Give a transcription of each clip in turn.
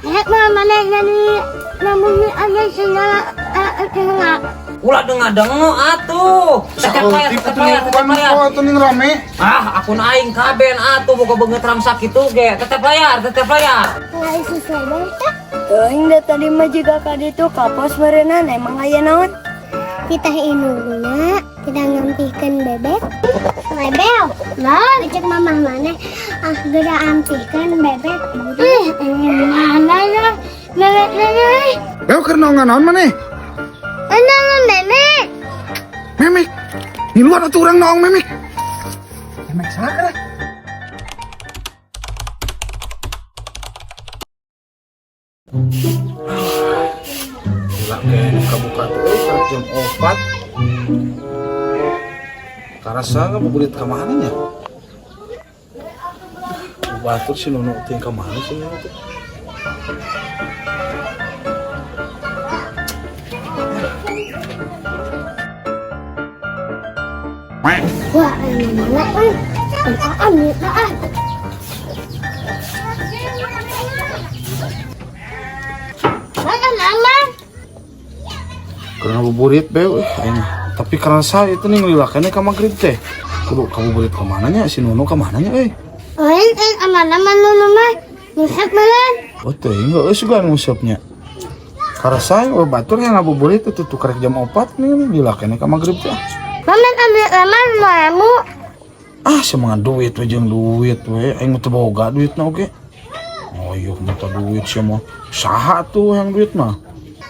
Rek mah mana jadi namun aja segala tengah. Ulah dengar-dengar atuh. Tetep layar, tetep layar, tetep layar. Atuh ning rame. Ah, akun aing kaben atuh boga beungeut ramsak kitu ge. Tetep layar, tetep layar. Nggak susah banget. Teuing da tadi mah jiga ka ditu ka pos meureunnan emang aya naon? Kita indungna, kita ngampihkeun bebek. Lebel. Lah, cek mamah mana? Ah, geura ampihkeun bebek. Ih, mana ya? Bebek bebek. Beo keur naon naon maneh? Ana bebek. Memek. Ngiluan atuh urang naong memek. Memek saha keur? Gila kayak buka tuh euy jam 4. Karasa ngabuburit ka mana nya? Batur si Nunu teh ka mana si Nunu teh? Wah, ini mana euy? Apaan nih, ah? Mana mama? Keur ngabuburit beo aing. Tapi karasa itu nih ngelilakane ka magrib teh. Kudu kabuburit ka mana nya si Nunu ka mana nya euy? Lain eh aman aman Nunu mah. Ngusap meureun. Oh teuing heueuh sugan ngusapnya. Karasa oh batur yang ngabuburit itu tuh karek jam 4 nih dilakene ka magrib teh. Mama ambil aman mamu. Ah semangat duit we jeung duit we aing mah teu boga duitna oge. Oh iya mah teu duit sia mah. Saha tuh yang duit mah?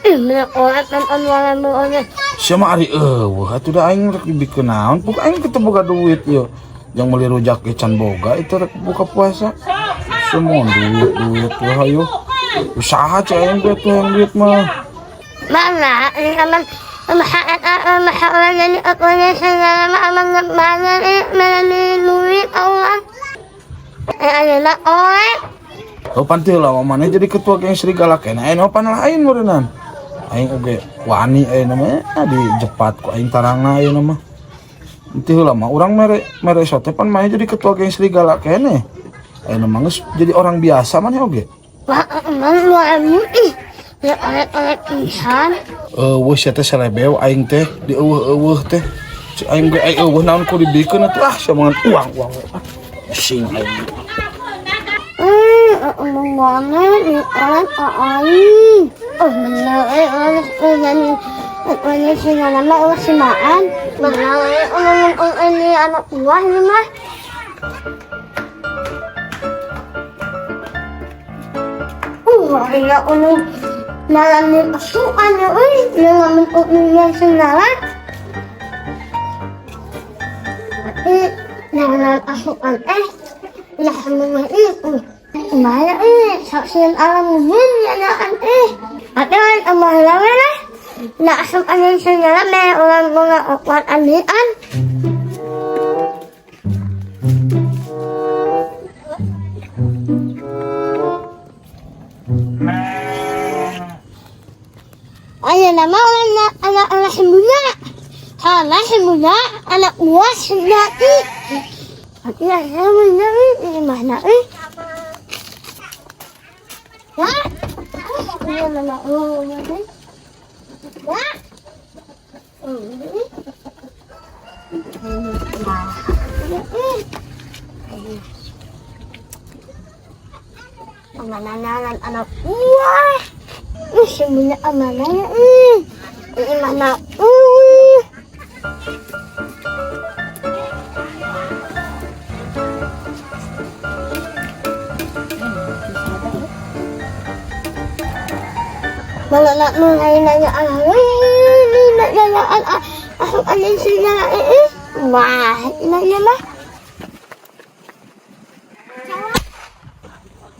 Ih, bener orang kan orang orang. Sia mah ari eueuh atuh da aing rek dibikeun naon pok aing teu boga duit ieu. Yang meuli rujak ge can boga itu rek buka puasa. Semua duit duit we hayu. Usaha cai aing ge tuh yang duit mah. Mana ini aman Oh panti lah mana jadi ketua geng serigala kena aing pan lain meureunnan. Aing oge wani aing namanya di jepat ku aing tarangna aing mah. Henteu heula mah urang mere mere sote pan mah jadi ketua geng serigala kene. Aing mah geus jadi orang biasa maneh oge. Wah, man ih. Ya oleh-oleh pisan. Eueuh sia teh selebeu aing teh di eueuh-eueuh teh. Cik aing ge ai eueuh naon ku dibikeun atuh ah sia mangan uang-uang we. Ah, pusing aing. Mana oleh aing. Oh, bener eh oleh oleh si nama oleh si maan. Bener eh oleh ini anak buah ini mah. Iya oleh malam asukan ya euy, malam yang senara. Tapi malam asukan lah itu. Mana saksian alam mungkin ya kan Tapi kan amal lah. Nak asukan yang senara me orang mga okuan anian. Ayo nama anak anak anak muda, anak muda, anak buah naki. Ya muda ini mana eh? Ya, ini mana oh ini? Ya, ini. Mana anak buah? Ih, semuanya amanahnya ih. Ini mana? Malah nak nanya ini nanya aku ada sini eh. Wah, nanya lah.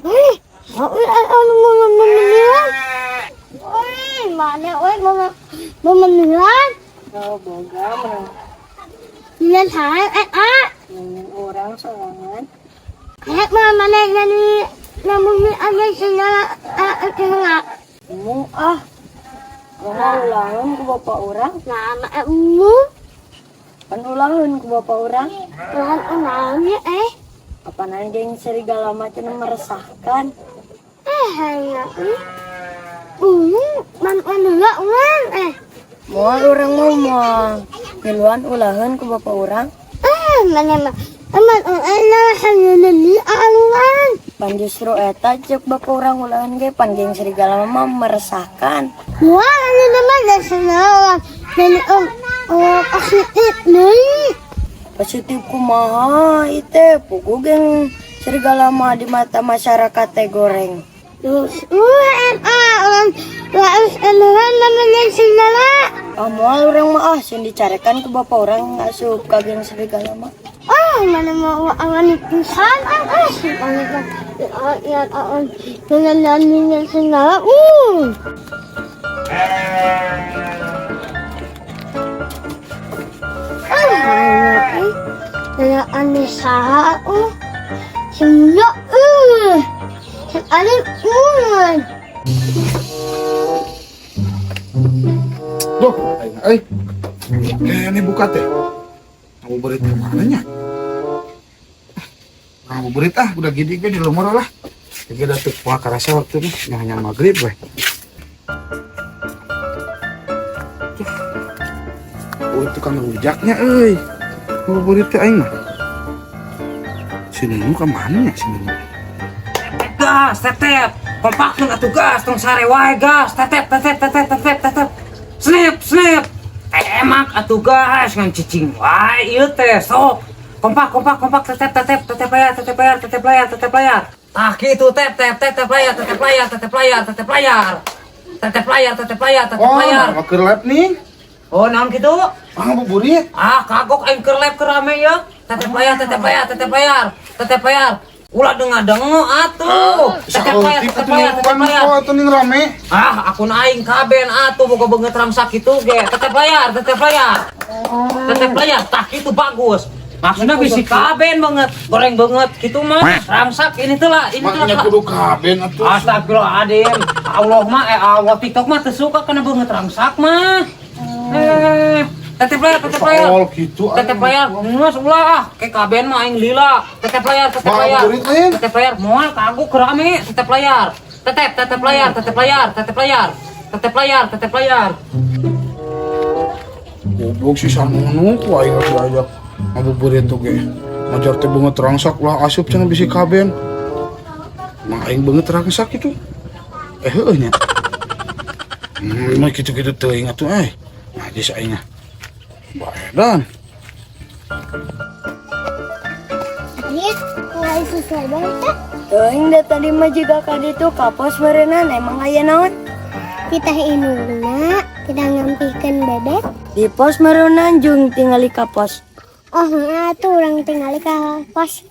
Eh, aku mau mendengar. Mana oi mau mendengar? Oh, boga mah. Lihat hai eh ah. Orang sorangan. Rek mah mana jadi namun ada segala segala. Emu ah. Mah ulaheun ku bapak urang. Nah, emu Pan ulaheun ku bapak urang. Tuhan unangnya eh. Apa nanya geng serigala mah cenah meresahkan. Eh, hanya ini. Man man uang eh. Moal urang mah moal. Ngiluan ulaheun ku bapak urang. Eh, mana mah. Aman enak hanya neli aluan. Pan justru eta cek bapak urang ulaheun ge pan geng serigala mah meresahkan. Wah, ini namanya senang. Dan om, oh, positif nih. Positif kumaha ite pugu geng serigala mah di mata masyarakat teh goreng. Terus, namanya segala. Ah moal urang mah ah sieun dicarekan ku bapak urang ngasup ka geng serigala mah. Oh, mana mau awan pisan ah, ah, si panita. Ya, ah, dengan namanya segala. Ah, eh, aneh saha Semua Sekali Duh, aing euy. Kayaknya buka teh. Ngabuburit ke mana nya? Ngabuburit ah, udah gini ge di lumur lah. Jadi udah teu poa karasa waktu mah nya maghrib we. Oh, tukang rujaknya euy. Ngabuburit teh aing mah. Si Nunu ke mana ya si Nunu? Gas, tetep. Kompakeun atuh gas, tong sare wae gas, tetep tetep tetep tetep tetep. Snap, snap. Emak atuh gas ngan cicing wae ieu teh sok. Kompak kompak kompak tetep tetep tetep layar tetep layar tetep layar tetep layar. Tah kitu tep tep tetep layar tetep layar tetep layar tetep layar. Tetep layar tetep layar tetep Oh, layar. mana keur live nih? Oh, naon kitu? Ah, ngabuburit. Ah, kagok aing keur live keur rame ya. Tetep layar tetep layar tetep layar tetep layar. Ulah denga-dengo atuh. Tetep layar Saeutik tetep atuh layar tetep bukan layar. kok atuh ning rame. Ah, akun aing kaben atuh boga beungeut ramsak kitu ge. Tetep layar, tetep layar. Tetep layar, tah kitu bagus. Maksudnya bisi kaben banget, goreng banget gitu mah. Ramsak ini tuh lah, ini tuh Maknya lah. kudu kaben atuh. Astagfirullahaladzim. Allah mah eh Allah TikTok mah teu suka kana beungeut ramsak mah. Eh, tetep layar, tetep layar. Soal gitu Tetep layar, geus ulah ah, ke kaben mah aing lila. Tetep layar, tetep Mah, layar. burit, Lin. Tetep layar, moal kagok rame, tetep layar. Tetep, tetep layar, tetep layar, tetep layar. Tetep layar, tetep layar. Goblok si Sanunu ku aing geus diajak ngabuburit tuh ge. Ngajar teh beungeut rangsak lah asup cenah bisi kaben. Mah aing beungeut rangsak itu. Eh heueuh nya. Mah kitu-kitu teuing atuh eh. Nah, geus aing ah. Baedan. Ini mulai sesuai banget. Teuing da tadi mah jiga ka ditu ka pos meureunnan emang aya naon? Kita indungna, kita ngampihkeun bebek. Di pos meureunnan jeung tingali ka pos. Oh, nah, tuh orang tinggal ke pos.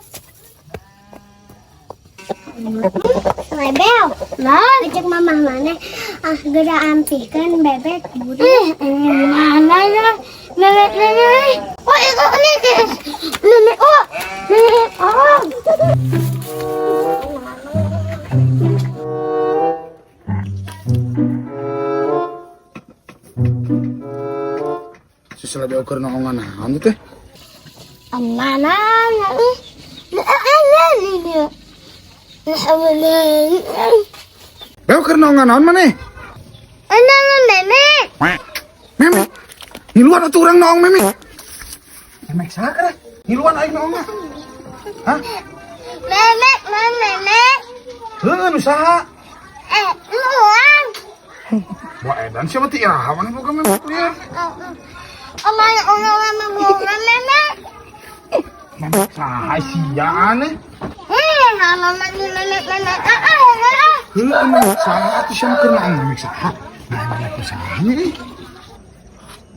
Lebel, lah, cek mamah mana? Ah, geura ampihkeun bebek buri. Mana ya? Nenek nenek. Oh, itu ini nenek oh, nenek oh. Si selebeu keur noongan naon teh? Mana ya? Ini. Beo keur noongan naon maneh? Nenek. Memek. Ngiluan atuh urang noong memek. Memek saha keur? Ngiluan aing noong mah. Hah? Memek, memek. Heueuh nu saha? Eh, luang. Wah edan siapa ti iraha maneh boga memek lieur. Omah orang boga memek. Memek saha sia aneh? Eh, mama memek memek. Ah, ah, ah. Heueuh memek saha atuh sia keur noong memek saha? Nah, memek saha nya euy?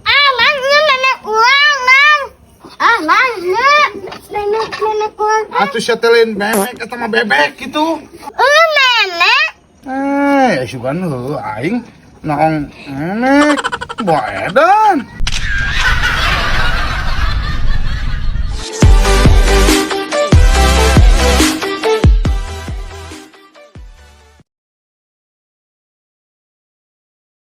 Ah, mang, ini memek uang, mang. Ah, mang, ini memek memek uang. Atuh sia teh lain memek eta mah bebek gitu. Ini memek. Eh, sugan heueuh aing noong memek. Wah edan.